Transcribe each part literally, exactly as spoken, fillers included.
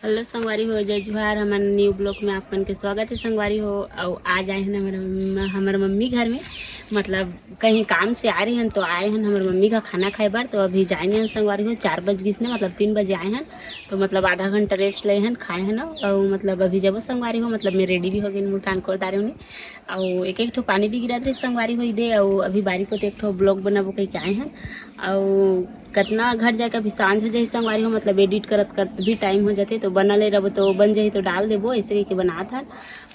Hello संगवारी हो, जय जोहार। हमर न्यू ब्लॉग में आप मन के स्वागत है संगवारी हो। अउ आज आए हन हमर, हमर मम्मी घर में, मतलब कहीं काम से आए रहे हन तो आए हन हमर मम्मी का खाना खाए बर। तो अभी जाए नहीं हन संगवारी हो, चार बज गिस ने, मतलब तीन बजे आए हन। तो मतलब आधा घंटा रेस्ट ले हन, खाए हन। अउ मतलब अभी जब संगवारी हो, मतलब मैं रेडी भी हो गई, मुल्तान कोर डारे हूँ। अउ एक एक ठो पानी भी गिरत रहे संगवारी हो दे। अउ अभी बारी को तो एक ठो ब्लॉग बनाबो कह के आए हन। अउ कतना घर जाके अभी सांझ हो जाही संगवारी हो, मतलब एडिट करत करत भी टाइम हो जाथे। तो बनल रहे रब तो बन जाही तो डाल देबो, ऐसे कह के बनात हन।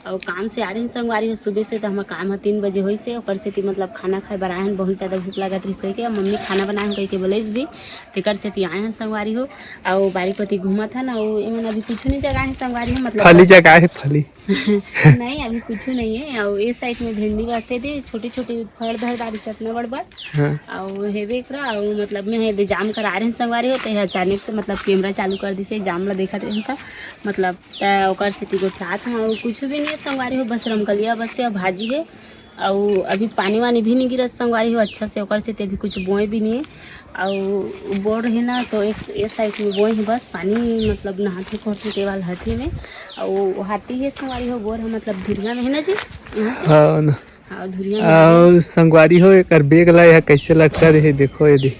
अउ काम से आ रहे संगवारी हो सुबह से, तो हमर काम ह तीन बजे होइस हे, ओकर सेती मतलब खाना खाए बर आए हन। बहुत ज्यादा भूख लागत रहिस कहिके, मम्मी खाना बनाए हन कहिके बोलेस भी, तेकर सेती आए हन संगवारी हो। अउ बारी कोती घूमत हन, अउ एमन अभी कुछ नहीं जगह है संगवारी हो, मतलब फली बस जगह है, फली। नहीं, अभी कुछ नहीं है। अउ ए साइड में भिंडी वास्ते दे छोटी छोटी फल धर डारिस अतना बड़ बड़। हाँ। अउ हेवे एकरा, अउ मतलब मैं हे दे जाम करा रहे संगवारी हो, तो ये अचानक से मतलब कैमरा चालू कर दिसे, जाम ला देखत रहे था, मतलब त ओकर सेती गोठियात हूँ। अउ कुछ भी नहीं है संगवारी हो, बस रमकलिया बस से भाजी है। अउ अभी पानी वानी भी नहीं गिरत संगवारी हो अच्छा से, ओकर सेती अभी कुछ बोए भी नहीं है। अउ बोर है ना, तो एक ए साइड में बोए है बस, पानी मतलब नहाथे खोरथे के वाला हठी में। अउ हाथी है संगवारी हो, बोर है मतलब धिरिया में है ना जी, यहाँ से। हाँ ना। हाँ, धुरिया में है। अउ संगवारी हो, एकर बैग ला यह कैसे लटका रहे, देखो ये दे,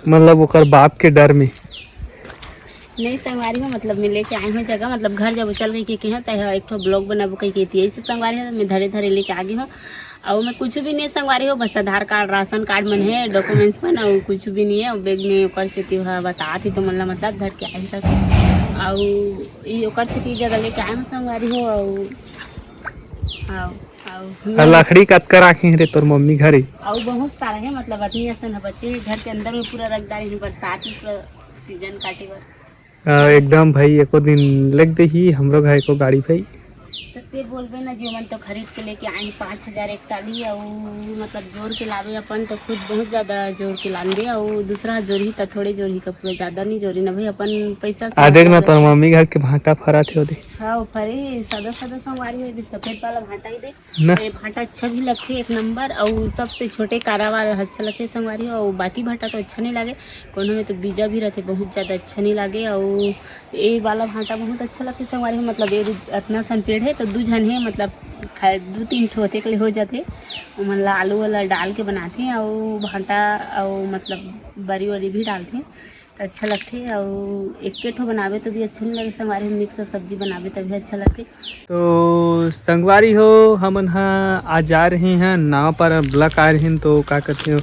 मतलब ओकर बाप के डर में। नहीं संगवारी हो, मतलब मैं लेके आए हूँ जगह, मतलब घर जब चल गई के, के हैं, त एक ठो ब्लॉग बनाबो कह के, यही से संगवारी हो, मैं धरे धरे लेके आ गई हूँ। अउ मैं कुछ भी नहीं संगवारी हो, बस आधार कार्ड, राशन कार्ड मन है, डॉक्यूमेंट्स मन, अउ कुछ भी नहीं है। अउ बैग में ओकर सेती वह बता थी तो मन ला मतलब धर के आई तक, अउ ई ओकर सेती जगह लेके आए हूँ संगवारी हो। अउ अउ अउ लकड़ी कतका राखे रे तोर मम्मी घरे? अउ बहुत सारा है, मतलब अतनी असन ह बचे है घर के अंदर में, पूरा रख डारे है बरसात में पूरा सीजन काटे बर। हाँ, एकदम भाई, एको दिन लेग देही हमरो घर एको गाड़ी भाई। तो ते बोलबे ना, जो मन तो खरीद के लेके आए पाँच हजार एक टाली, अउ मतलब जोर के लावे अपन तो खुद बहुत ज्यादा जोर के लान दे, अउ दूसरा जोरही तो थोड़े जोरही का पूरा ज्यादा नहीं जोरी ना भाई, अपन पैसा से आ देख ना, मतलब तोर मम्मी घर के भाटा फरा थे ओदे। हाँ, वो फरे सादा सादा संगवारी है, भी सफेद वाला भाटा ही दे। ना। ये भाटा अच्छा भी लगथे एक नंबर, अउ सबसे छोटे कारा वाला अच्छा लगथे संगवारी हो, अउ बाकी भाटा तो अच्छा नहीं लागे, कोनो में तो बीजा भी रहथे, बहुत ज्यादा अच्छा नहीं लागे। अउ ये वाला भाटा बहुत अच्छा लगथे संगवारी हो, मतलब ये दू, अतना सन पेड़ है तो दू झन है, मतलब खाए दू तीन ठो होथे के हो जाथे। ओमन ला आलू वाला डाल के बनाथे, अउ भाटा अउ मतलब बरी वरी भी डालथे। अच्छा लगथे। अउ एके ठो बनाबे तो भी अच्छा नहीं लगे संगवारी हो, मिक्स सब्जी बनाबे तभी अच्छा लगथे। तो संगवारी हो, हमन ह आज आ रहे हैं नाव पर ब्लॉक आ रहे हैं, तो का कहते हो,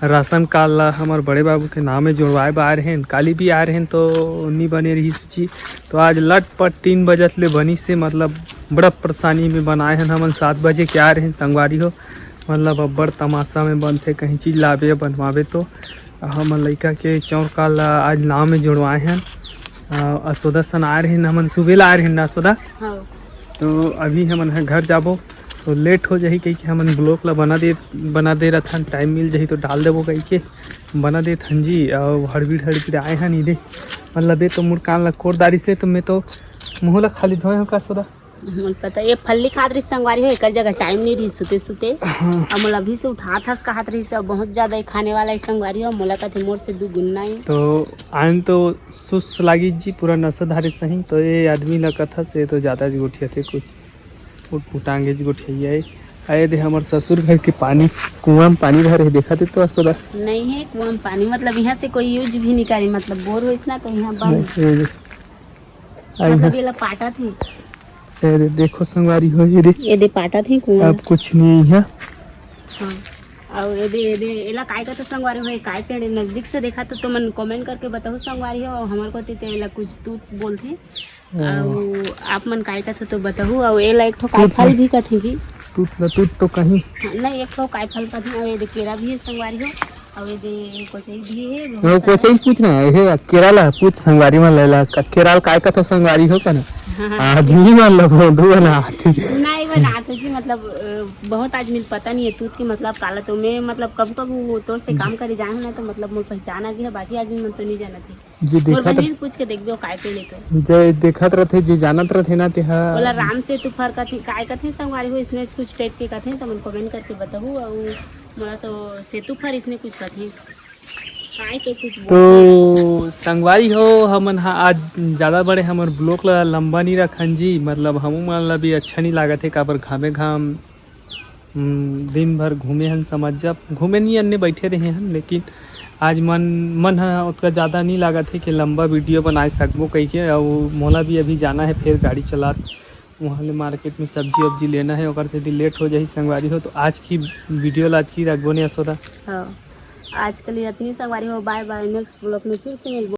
राशन कार्ड ला हमर बड़े बाबू के नाम में जोड़वाए बर आ रहे हैं। काली भी आ रहे हैं तो नहीं बने रही सूची, तो आज लटपट तीन बजत ले बनी से, मतलब बड़ा परेशानी में बनाए हैं हमन। सात बजे के आ रहे हैं संगवारी हो, मतलब अब्बड़ तमाशा में बनथे कहीं चीज लाबे बनवाबे तो। हमन लइका के चौरका ला आज नाव में जोड़वाए हन। अ, असोदा सन आए रहिन, हमन सुबह ला आए रहिन ना असोदा। हाँ। तो अभी हमन ह घर जाबो, तो लेट हो जाही कहिके हमन ब्लॉग ला बना दे, बना दे रथन, टाइम मिल जाही तो डाल देबो कहिके बना देथन जी। अउ हड़बीड़ हड़बीड़ आए हन इधे, मतलब ये तो मुड़ कान ला कोर डारिस हे, तो मैं तो मुँह ला खाली धोए हूँ का असोदा। मोला पता, ये फल्ली खात रहिस संगवारी हो, एकर जगह टाइम नहीं रहिस सुते सुते। हाँ। अब मोला अभी से उठात हस कहत रहिस, अब बहुत ज्यादा ही खाने वाला है संगवारी हो, मोला कथे मोर से दू गुना है। तो आन तो सुस्त लागी जी, पूरा नशा धारे सही, तो ये आदमी ला कथस, ये तो ज्यादा जी गोठिया थे कुछ, उठ उटांगे जी गोठिया है। आए दे हमर ससुर घर के पानी, कुआं में पानी भरे, देखा थे तो असोदा। नहीं है कुआं में पानी, मतलब यहाँ से कोई यूज भी नहीं करे, मतलब बोर होइस ना तो यहाँ बंद। नहीं, ये दे। आई मतलब है। ये ला पाटा थे। अरे देखो संगवारी हो, ये दे। ये दे पाटा थे कुआं। अब कुछ नहीं है। हाँ। और ये दे, ये दे, एला काय कहते संगवारी हो, ये काय पेड़ है? नजदीक से देखा तो तुमन कमेंट करके बताओ संगवारी हो, और हमारे को ते एला कुछ तूत बोलते। हाँ। और आप मन काय कहते तो बताओ, और एला एक ठो काय तूत फल नहीं। भी कहते जी। तूत ना, तूत तो कहीं। हाँ, नहीं, एक ठो काय फल कहते, और ये दे केरा भी है संगवारी हो। अउ ये दे कोचई भी हे, बहुत वो सारा। कोचई पूछ ना, हे केरा ला पूछ संगवारी मन ला, ला, का-, केरा ला काय कथो संगवारी हो का ना? हाँ, हाँ। आदमी मन ला बोंधु बनात हे। नहीं बनात हो जी, मतलब, अ, बहुत आदमी पता नहीं है तूत के मतलब काला, तो मैं मतलब कब कब वो तोर से काम करे जाए हूँ ना, तो मतलब मोर पहचान आ गई है, बाकी आदमी मन तो नहीं जानत है। जे मोर देखत बहिनी पूछ के देखबे, वो काय के लेके। जे देखत रथे, जे जानत रथे ना, ते हा ओला राम सेतु फर कथे, काय कथे संगवारी हो, इसने कुछ टाइप के कथे, तो मन कमेंट करके बताहू। अउ मोला तो सेतु फर इसने कुछ कथे। तो संगवारी हो, हमन ह आज ज़्यादा बड़े हमर ब्लॉग ला लंबा नहीं रखन जी, मतलब हमू मन ला भी अच्छा नहीं लागत हे, काबर घामे घाम हम्म, दिन भर घूमे हन समझ जा, घूमे नहीं अन्ने बैठे रहे हन, लेकिन आज मन मन ह उतना ज़्यादा नहीं लागत हे कि लंबा वीडियो बनाए सकबो कहिके। और मोला भी अभी जाना है फिर गाड़ी चलात, वहाँ ले मार्केट में सब्जी वब्जी लेना है, ओकर सेती लेट हो जाही संगवारी हो। तो आज की वीडियो ला आज की रखबो ने यशोदा। हाँ, आज के लिए इतनी संगवारी हो, बाय बाय, नेक्स्ट ब्लॉग में फिर से मिलबो।